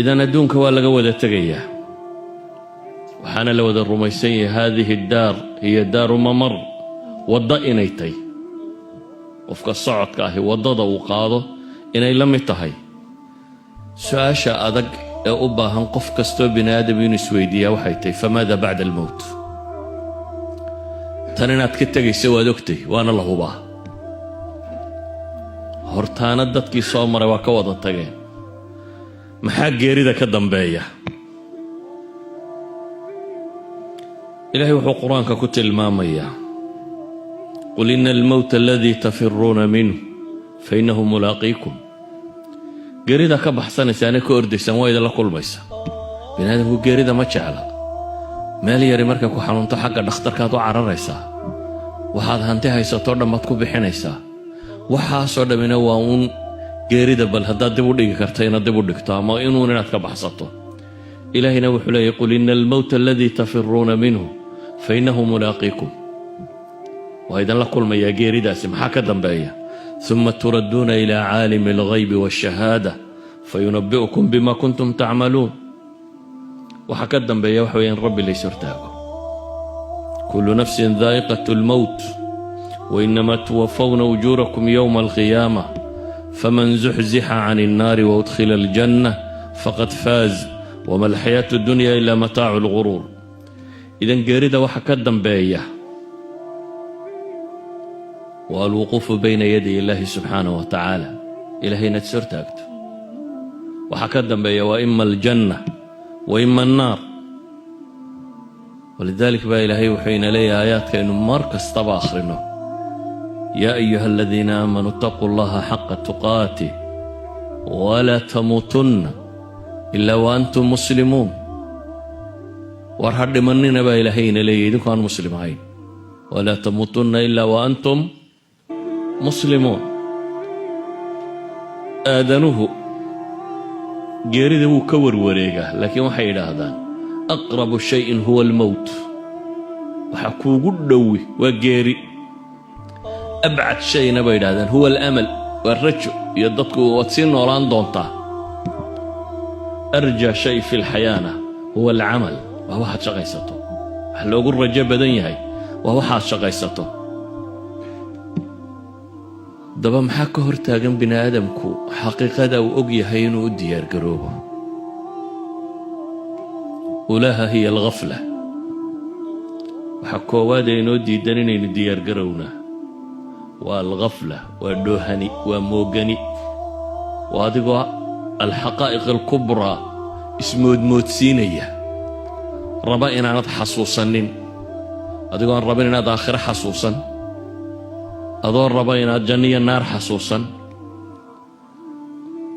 Idan adduunka waa laga wada tegayaa, waxaana la wada rumaysan yahay هذه الدار هي دار ممر, waddo inay tay. Qofka socodka ahi waddada uu qaado inay la mid tahay. Su-aasha adag ee u baahan qof kastoo bini aadam inuu isweydiiyaa waxay tahay: فماذا بعد الموت? Tan inaad ka tegaysa waad ogtay, waana la hubaa. Hortaana dadkii soo maray waa ka wada tageen. Maxaa geerida ka dambeeya? Ilaahay wuxuu Qur-aanka ku tilmaamayaa: قل إن الموت الذي تفرون منه فإنه ملاقيكم. Geerida ka baxsanaysaane ka ordaysaan waa idinla kulmaysa. Bini aadamku geerida ma jecla. Meel yari markay ku xanuunto, xagga dhakhtarkaad u cararaysaa, waxaad hanti haysatoo dhan baad ku bixinaysaa. Waxaasoo dhammina waa uun geerida bal haddaad dib u dhigi karta inaad dib u dhigto ama inuun inaad ka baxsato. Ilaahayna wuxuu leeyahy: قل إن الموت الذي تفرون منه فإنه ملاقيكم. Waa idinla kulmayaa geeridaasi. Maxaa ka dambeeya? ثم تردون إلى عالم الغيب والشهادة فينبئكم بما كنتم تعملون. Waxaa ka dambeeya waxa weya in Rabbi lays hortaago. كل نفس ذائقة الموت وإنما توفون أجوركم يوم القيامة فمن زحزح عن النار وأدخل الجنة فقد فاز وما الحياة الدنيا إلا متاع الغرور. Idan geerida waxa ka dambeeya waa الوقوف بين يدي الله سبحانه وتعالى, Ilahay inaad is hortaagto. Waxaa ka dambeeya waa إما الجنة وإما النار. ولذلك baa Ilaahay wuxuu ina leeyahay aayaadkaynu mar kastaba akhrino: يا أيها الذين آمنوا اتقوا الله حق تقاته ولا تموتن إلا وأنتم مسلمون. War ha dhimanina baa Ilaahay ina leeyahy idinku aan muslim ahayn. ولا تموتن إلا وأنتم مسلمون. Aadanuhu geerida wuu ka warwareegaa, laakiin waxay yidhaahdaan أقرب شيء هو الموت. Waxa kuugu dhowi waa geeri. أبعد شيء na bay yidhahdaan هو الأمل, waa rajo iyo dadku waad sii noolaan doontaa. أرجى شيء في الحياة na هو العمل, waa waxaad shaqaysato. Wax loogu rajo badan yahay waa waxaad shaqaysato. Daba maxaa ka hortaagan bini aadamku xaqiiqada uu og yahay inuu u diyaargaroobo? أولاها هي الغفلة. Waxaa koowaad ee inoo diidan inaynu diyaargarownaa waa الغفلة, waa dhoohani, waa moogani, waa adigoo الحقائق الكبرى ismoodmoodsiinaya, raba inaanad xasuusanin, adigoo aan rabin inaad aakhiro xasuusan, adoo raba inaad janno iyo naar xasuusan.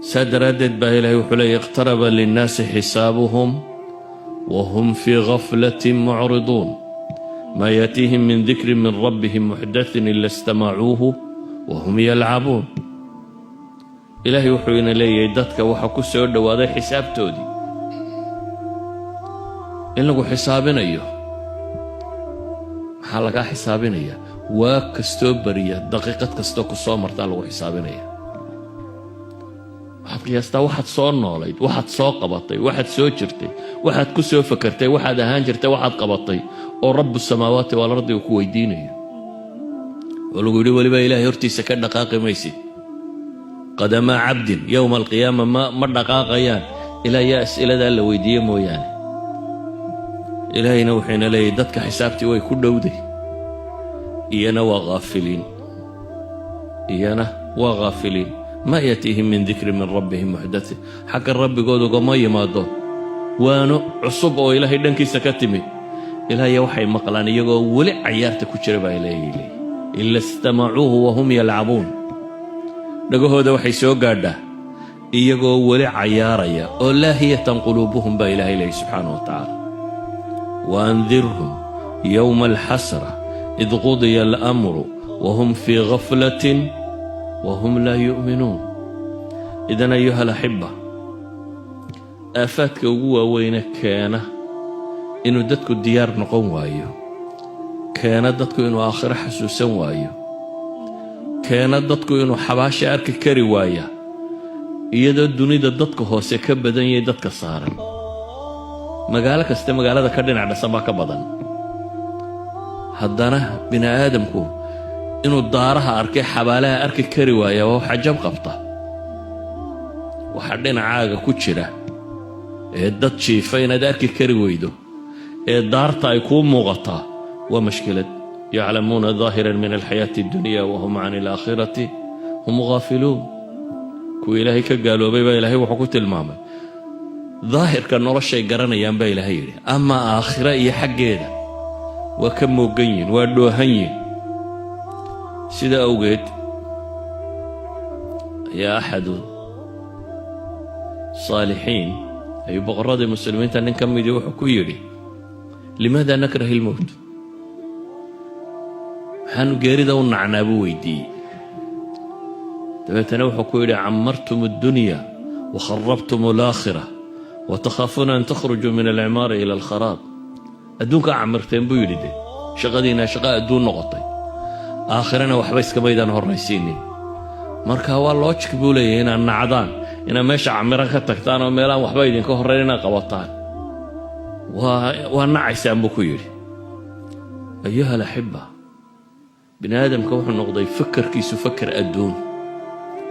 Saa daraaddeed baa Ilaahay wuxuu leeyay: اقترب للناس حسابهم وهم في غفلة معرضون ما يأتيهم من ذكر من ربهم محدث إلا استمعوه وهم يلعبون. Ilaahay wuxuu ina leeyahay dadka waxaa ku soo dhowaaday xisaabtoodii, in lagu xisaabinayo. Maxaa lagaa xisaabinaya? Waa kastoo beriya, daqiiqad kastoo ku soo martaa lagu xisaabinaya. Waxaad qiyaastaa waxaad soo noolayd, waxaad soo qabatay, waxaad soo jirtay, waxaad ku soo fakartay, waxaad ahaan jirtay, waxaad qabatay oo رب السماوات والأرض uu ku weydiinayo, oo lagu yidhi weliba Ilaahay hortiisa ka dhaqaaqi maysid. قدما عبد يوم القيامة ma dhaqaaqayaan ilaa yaa as'iladaa la weydiiye mooyaane. Ilaahayna wuxuyna leeyahy dadka xisaabtii way ku dhowday, iyana waa haafiliin, iyana waa haafiliin. ما يأتيهم من ذكر من ربهم محدث, xagga rabbigood ugama yimaado waano cusub oo Ilaahay dhankiisa ka timid, ilaahya waxay maqlaan iyagoo weli cayaarta ku jira baa Ilaahay leeyay. إلا استمعوه وهم يلعبون. Dhagahooda waxay soo gaadhaa iyagoo weli cayaaraya oo لاهية قلوبهم baa Ilaahay leeyay subxaana wa tacaala. وأنذرهم يوم الحسرة إذ قضي الأمر وهم في غفلة وهم لا يؤمنون. إذن أيها الأحبة, aafaadka ugu waaweyne keena inuu dadku diyaar noqon waayo, keena dadku inuu aakhiro xasuusan waayo, keena dadku inuu xabaasha arki kari waaya, Iyadoo dunida dadka hoose ka badan yahay dadka saaran, magaalo kaste magaalada ka dhinac dhasan baa ka badan, haddana bini aadamku inuu daaraha arkay xabaalaha arki kari waaya waa wax cajab qabta. Waxa dhinacaaga ku jira ee dad jiifa inaad arki kari weydo ee daarta ay kuu muuqataa waa mashkilad. يعلمون ظاهرا من الحياة الدنيا وهم عن الآخرة هم غافلون. Kuwa Ilaahay ka gaaloobay baa Ilaahay wuxuu ku tilmaamay daahirka noloshay garanayaan baa Ilaahay yidhi, ama aakhira iyo xaggeeda waa ka moogan yihin, waa dhoohan yihin. Sida awgeed ayaa أحد الصالحين ayuu boqorradii muslimiinta nin ka midii wuxuu ku yidhi: لماذا نكره الموت? Maxaanu geerida u nacnaa? Buu weydiiyey. Dabeetana wuxuu ku yidhi: عمرتم الدنيا وخربتم الآخرة وتخافون أن تخرجوا من العمار إلى الخراب. Adduunkaa camirteen, buu yidhi, de shaqadiinaa shaqa adduun noqotay, aakhirana waxba iskamaydaan horraysiinin. Marka waa logic, buu leeyahay, inaad nacdaan inaad meesha camiran ka tagtaan oo meelaan waxba idinka horrayn inaad qabataan waa nacaysaan, buu ku yidhi. أيها الأحبة, bini aadamka wuxuu noqday fakarkiisu fakar adduun.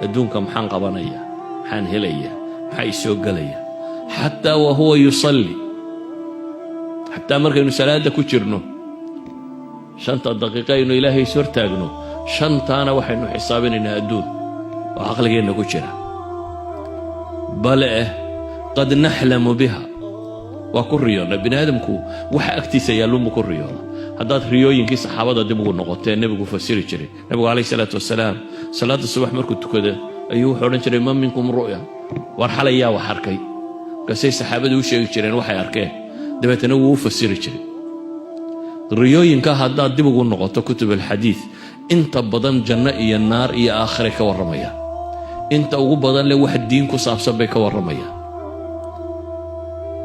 Adduunka maxaan qabanaya, maxaan helaya, maxaa isoo gelaya? حتى وهو يصلي, xataa markaynu salaadda ku jirno, 5-ta daqiiqa aynu Ilaahay is hortaagno, shantaana waxaynu xisaabinaynaa adduun oo caqligeenna ku jira. Bale eh قد نحلم بها, waa ku riyoonna. Bini aadamku waxa agtiisa yaalluunbu ku riyooda. Haddaad riyooyinkii saxaabada dib ugu noqotee nebigu fasiri jiray, nebigu عليه الصلاة والسلام salaadda subax markuu tukada ayuu wuxuu odhan jiray: "من منكم رؤيا?" War xalay yaa wax arkay? Markaasay saxaabadu u sheegi jireen waxay arkeen, dabeetana wuu u fasiri jiray riyooyinka. Haddaad dib ugu noqoto كتب الحديث, inta badan janno iyo naar iyo aakhiray ka warramayaan. Inta ugu badan leh wax diin ku saabsan bay ka warramayaan.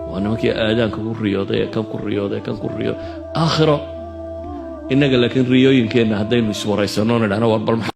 Waa nimankii aadaanka ku riyooday ee kan ku riyooday, kan ku riyooday aakhiro. Innaga laakiin riyooyinkeenna haddaynu iswaraysanno, nidhahno war bal maxaa